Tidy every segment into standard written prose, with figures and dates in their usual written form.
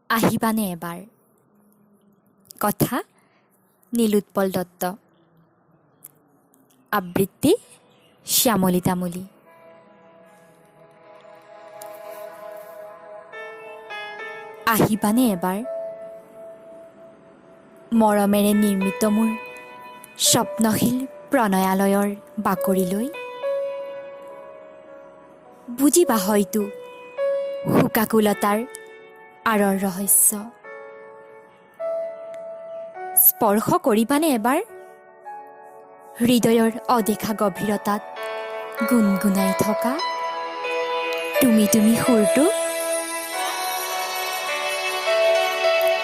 আহিবানে এবাৰ? কথা নীলোৎপল দত্ত, আবৃত্তি শ্যামলী তামুলী। আহিবানে এবাৰ? মৰমেৰে নিৰ্মিত মোৰ স্বপ্নশীল প্ৰণয়ালয়ৰ বাকৰিলৈ। বুজিবা হয়তো শোকাকুলতাৰ আঁৰৰ ৰহস্য। স্পৰ্শ কৰিবানে এবাৰ হৃদয়ৰ অদেখা গভীৰতাত গুণগুণাই থকা তুমি তুমি সুৰটো?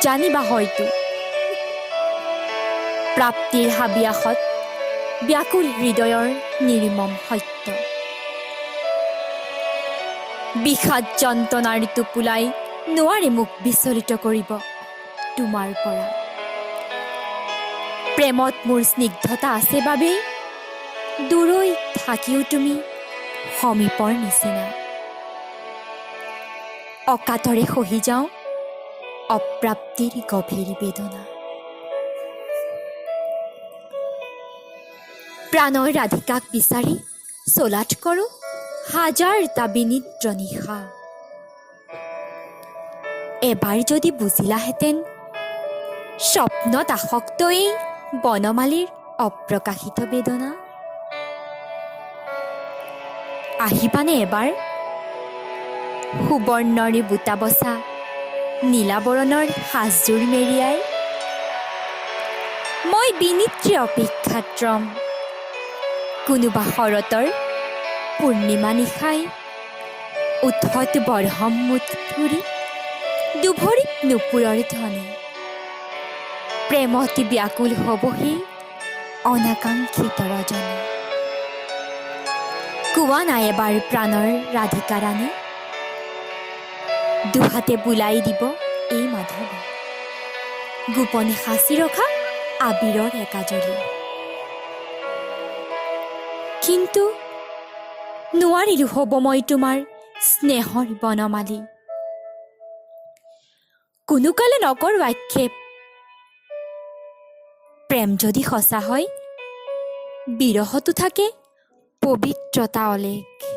জানিবা হয়তো প্ৰাপ্তিৰ হাবিয়াসত ব্যাকুল হৃদয়ৰ নিৰ্মম সত্য। বিষাদ যন্ত্ৰণাৰ টোপোলাই নোৱাৰে মোক বিচলিত কৰিব তোমাৰ পৰা। প্ৰেমত মোৰ স্নিগ্ধতা আছে বাবেই দূৰৈত থাকিও তুমি সমীপৰ নিচিনা। অকাতৰে সহি যাওঁ অপ্ৰাপ্তিৰ গভীৰ বেদনা। প্ৰাণৰ ৰাধিকাক বিচাৰি চলাথ কৰোঁ হাজাৰটা বিনিদ্ৰ নিশা। এবাৰ যদি বুজিলাহেঁতেন স্বপ্নত আসক্ত এই বনমালীৰ অপ্ৰকাশিত বেদনা। আহিবানে এবাৰ সুবৰ্ণৰে বুটা বচা নীলাবৰণৰ সাজযোৰ মেৰিয়াই? মই বিনিদ্ৰে অপেক্ষাত ৰম কোনোবা শৰতৰ পূৰ্ণিমা নিশাই, ওঠত বৰহম মুঠুৰি, দুভৰিত নুপুৰৰ ধ্বনি। প্ৰেমত ব্যাকুল হ'বহি অনাকাংক্ষিত ৰজনী। কোৱা নাই এবাৰ প্ৰাণৰ ৰাধিকা ৰাণী, দুহাতে বুলাই দিব এই মাধৱে গোপনে সাঁচি ৰখা আবিৰৰ একাজলি। কিন্তু নোৱাৰিলো হ'ব মই তোমাৰ স্নেহৰ বনমালী। কোনোকালে নকৰো আক্ষেপ। প্ৰেম যদি সঁচা হয়, বিৰহতো থাকে পবিত্ৰতা অলেখ।